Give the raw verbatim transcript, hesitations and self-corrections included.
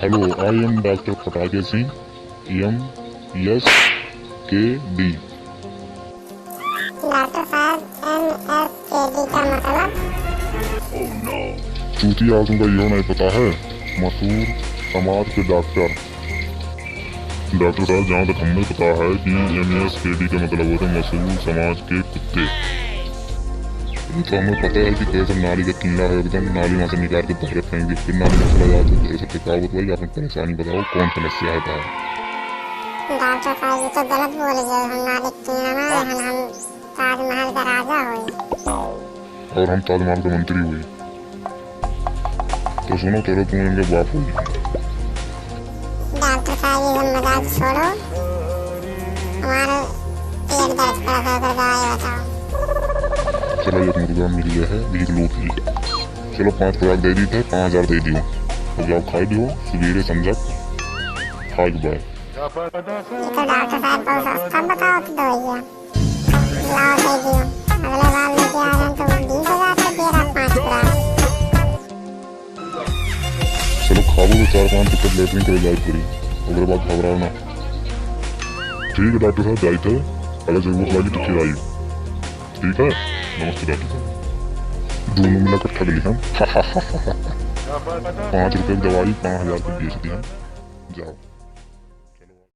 Hello, I am Doctor पटाखे सिंह, M S K D। डॉक्टर साहब, M S K D का मतलब? चूतिया, तुमका यो नहीं पता है? मशहूर समाज के डॉक्टर। डॉक्टर साहब, जहाँ तक हमें पता है कि M S K D का मतलब होता है मशहूर समाज के कुत्ते। ये तो हमें पता है कि तू ऐसा नाली का कीड़ा है, एकदम नाली में से निकाल के बाहर फेंक दे, फिर नाली में चला जाता है, तो ऐसा थकावट भाई, आपन परेशानी बताओ, कौन समस्या है बताओ? डॉक्टर साहब, ये तो गलत बोल गए, हम नाली का कीड़ा ना है, हम, हम ताजमहल का राजा होई। और हम ताजमहल का मंत्री हुई। तो सुनो, तेरे तू इनके बाप होई। डॉक्टर साहब, ये सब मजाक छोड़ो, हमारे पेट दर्द पड़ा था, तो दवाई बताओ। चलो, एक मुर्गा मिल गया है, एक लोग ही। चलो, पाँच खुराक दे दी थे, पाँच हजार दे दियो। अब जाओ, खाई दियो, सुबेरे संझक खाए के बाद। ये तो डॉक्टर साहब बहुत सस्ता बताओ तो दवाइयाँ। लाओ, दे दियो। अगले बार लेके आ रहे हैं तो बीस हजार का दे रहा, पाँच खुराक। चलो, खाबो तो चार पाँच रुपये लेटरिन करे जाए पड़ी, ओकरे बाद घबराओ ना। ठीक है डॉक्टर साहब, जाइत है, अगर जरूरत लगी तो फिर आइयो। ठीक है, नमस्ते डॉक्टर साहब। दोनों मिलाकर ठग ली हम। पाँच रुपये की दवाई पाँच हजार की बेच दी हम। जाओ।